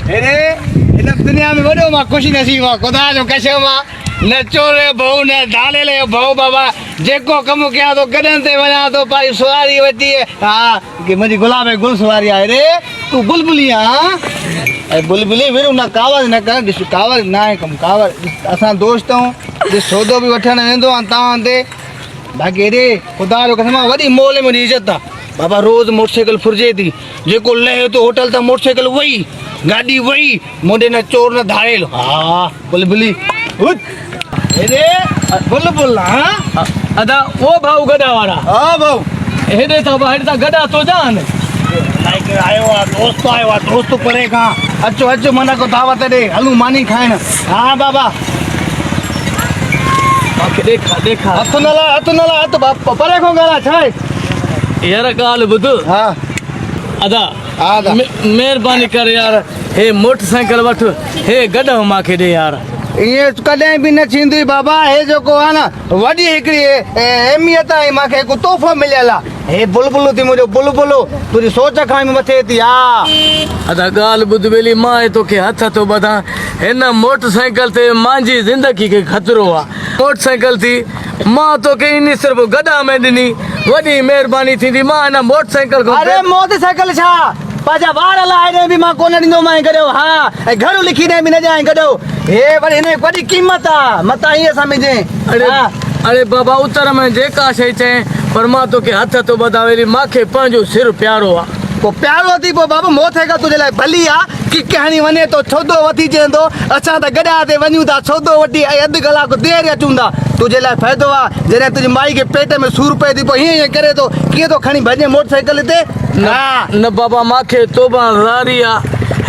هيڏي هن دنيا ۾ وڏو مان خوش نصيب آ خدا جو قسم آ نه چور جو ڀؤ نه ڌاڙيل جو ڀؤ بابا جيڪو ڪم ڪيان ٿو گڏهن تي وڃان ٿو پائي سواري وٺي ها منهنجي گلاب جي گل سواري آهي ري تون بلبلي آ اي بلبلي ويرو نه ڪاوڙ نه ڪر ڏس ڪاوڙ نه آهي ڪم ڪاوڙ اسان دوست آهيون ڏس سودو به وٺڻ ويندو آهيان تان تي باقي هيڏي خدا جو قسم آ وڏي مول ۾ منهنجي عزت آ بابا روز موٽر سائيڪل ڦرجي ٿي جيڪو لهي ٿو هوٽل تان موٽر سائيڪل وئي گاڏي وئي مونڏي نه چور نه ڌاڙيل ها بلبلي هيڏي بلبل ها ادا او ڀائو گڏا وارا ها ڀائو هيڏي ٿا هيڏي ٿا گڏا تو جا آهن لائڪ آيو آ دوست آيو آ دوست پري کان اچو اچو منا کو دعوت ڏي هلون ماني کائڻ ها بابا ماکي ڏيکار ڏيکار هٿ نه لا هٿ نه لا هٿ پري کان ڳالهاء ڇا آهي يار ڳالهه ٻڌ ها ادا ها ادا مهرباني ڪر يار هي موٽر سائيڪل وٺ هي گڏهه ماکي ڏي يار. ائين ڪڏهن به نه ٿيندي بابا هي جيڪو آ نه وڏي هڪڙي اهميت آهي ماکي هڪ تحفو مليل آ هي بلبلو ٿي منهنجو بلبلو تنهنجي سوچ کان به مٿي ٿي ها. ادا ڳالهه ٻڌ ٻيلي مان توکي هٿ ٿو ٻڌان هن موٽر سائيڪل تي مانجي زندگي کي خطرو آ موٽر سائيڪل ٿي مان توکي اني صرف گڏا ۾ ڏني وڏي مهرباني ٿيندي مان هن موٽر سائيڪل کان اري موٽر سائيڪل ڇا پنهنجا وار لاهي ڏئين به مان ڪونه ڏيندومانء گڏو ها ۽ گهر لکي ڏئين به نه ڏيانء گڏو هي وري هن جي وڏي قيمت آ متان ائين سمجهين اڙي ها. اڙي بابا اتر ۾ جيڪا شئي چئين پر مان توکي هٿ ٿو ٻڌان ويلي مانکي پنهنجو سر پيارو آ. پوء پيارو ٿي پوء بابا موٽر سائيڪل تنهنجي لاء ڀلي آ ڪڪ هڻي وڃي ٿو سودو وٺي اچين ٿو اسان ته گڏهه تي وڃون ٿا سودو وٺي ۽ اڌ ڪلاڪ دير اچون ٿا تنهنجي لاء فائدو آ جڏهن تنهنجي مائي کي پيٽ ۾ سور پئي ٿي پوء هيئن هيئن ڪري ٿو ڪيئن ٿو کڻي ڀڄين موٽر سائيڪل تي ها. نه بابا مانکي توبه زاري آ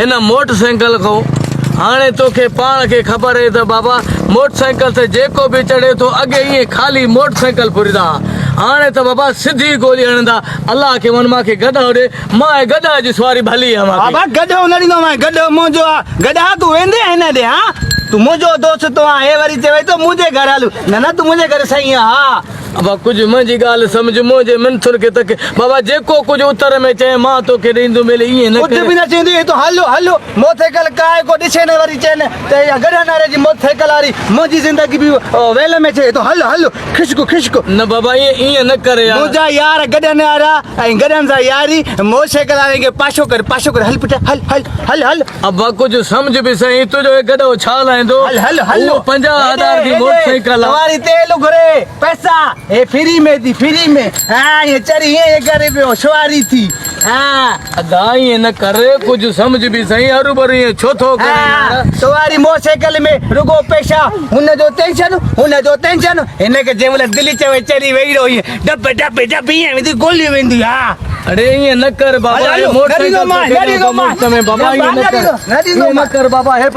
هن موٽر سائيڪل کان هاڻي توکي پاڻ کي خبر اهي ته بابا موٽر سائيڪل تي جيڪو به چڙهي ٿو اڳي ائين خالي موٽر سائيڪل ڦريندا ها هاڻي ته بابا سڌي گولي هڻندا الله کي من مانکي گڏهه ڏي مان هي گڏهه جي سواري ڀلي آ مانکي. بابا گڏهه نه ڏيندومانء گڏهه منهنجو آ گڏها تون ويندين هن ڏي ها تون منهنجو دوست تو آ هي وري چوي ٿو منهنجي گهر هل نه نه تون منهنجي گهر صحيح آ ها. ابا ڪجهه منهنجي ڳالهه سمجهه منهنجي منٿن کي تڪ بابا جيڪو ڪجهه اتر ۾ چئين مان توکي ڏيندم ٻيلي ائين نه ڪجهه ڪر. به نه چوندي هي تون هل هل موٽرسائيڪل ڪاهي ڪو ڏسي نه وري چئين ته اها گڏهن واري جي موٽرسائيڪل واري منهنجي زندگي به ويل ۾ ٿئي تون هل هل کسڪ کسڪ. نه بابا ائين ائين نه ڪر يار. منهنجا يار گڏهن وارا ۽ گڏهن سان ياري موٽرسائيڪل واري کي پاسو ڪر پاسو ڪر هل پٽ هل هل هل هل. ابا ڪجهه سمجهه به سهي تنهنجو هي گڏهو ڇا لاهيندو هل هل هل اهو 50,000 جي موٽرسائيڪل آ. سواري تيل گهري پئسا هي فري ۾ ٿي فري ۾ ها ائين چري ائين ڪري پيو سواري ٿي ها. ادا ائين نه ڪر ڪجهه سمجهه به سهي هروڀرو ائين ڇو ٿو ڪرين يار. سواري موٽرسائيڪل ۾ رڳو پئسا هن جو ٽينشن هن جو ٽينشن هن کي جنهن مهل دل چوي چري ويهي رهو ائين ڊب ڊب ڊب ائين ويندي گوليون وينديون ها. اڙي ائين نه ڪر بابا هي موٽرسائيڪل توکي ڏيان ٿو مفت ۾ بابا ائين نه ڪر ائين نه ڪر بابا هي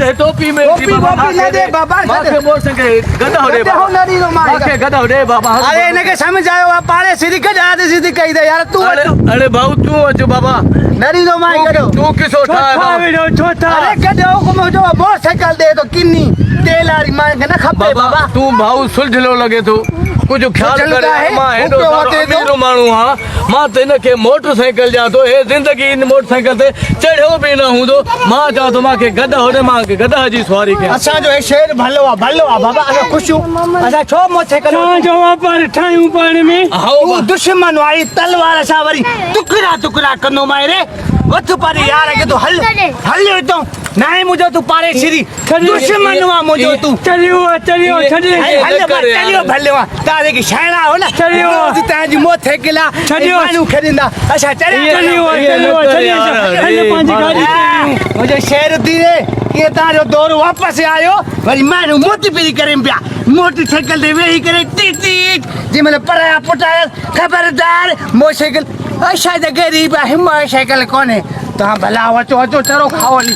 هي ٽوپي ۾ ٿي بابا مانکي موٽرسائيڪل گڏهه ڏي بابا مانکي گڏهه ڏي بابا. اڙي هن کي سمجهه آيو آ پاڙي سڌي گڏهه تي سڌي ڪئي ته يار تون اچ. اڙي ڀائو تون اچ بابا. نه ڏيندومانء گڏهه. تون قصو ٺاهه بابا. اڙي گڏهه حڪم هجو موٽرسائيڪل ڏي ٿو ڪني تيل واري مانکي نه کپي بابا. تون ڀائو سلجهلو لڳين ٿو. ڪجهه خيال ڪر يار مان هيڏو سارو امير ماڻهو آهيان مان ته هن کي موٽر سائيڪل ڏيان ٿو هي زندگي ان موٽر سائيڪل تي چڙهيو به نه هوندو مان چوان ٿو مان کي گڏهه ڏي مان گڏهه جي سواري ڪيان. اسان جو هي شعر ڀلو آ ڀلو آ بابا اسان خوش آهيون اسان ڇو موٽر سائيڪل توهان جو واپار ٺاهيون پاڻ ۾. تون دشمن واري تلوار سان وري ٽڪرا ٽڪرا ڪندومانء ري وٺ پنهنجي يار کي تون هل هل هتان ناهي منهنجو تون پاڙيسري دشمن آ منهنجو تون. چريو آ چريو ڇڏي. هل هل چريو ڀلو آ تان جيڪي شاعر آهيو نه چريو آ تان جي موت ٿيڪل آ ڇڏيو ماڻهو کيڏندا اسان چريا چريو آ چريو آ ڇڏي هل پنهنجي گاڏي تي منهنجو شعر ٿي ري ڪي تان جو دور واپس آيو وري ماڻهو موت پيري ڪرين پيا موٽر سائيڪل تي ويهي ڪري ٽي ٽي جنهن مهل پرايا پٽايا خبردار موٽر سائيڪل اسان ته غريب آهيون موٽر سائيڪل ڪونهي توهان ڀلا اچو اچو چرو کائو هلي.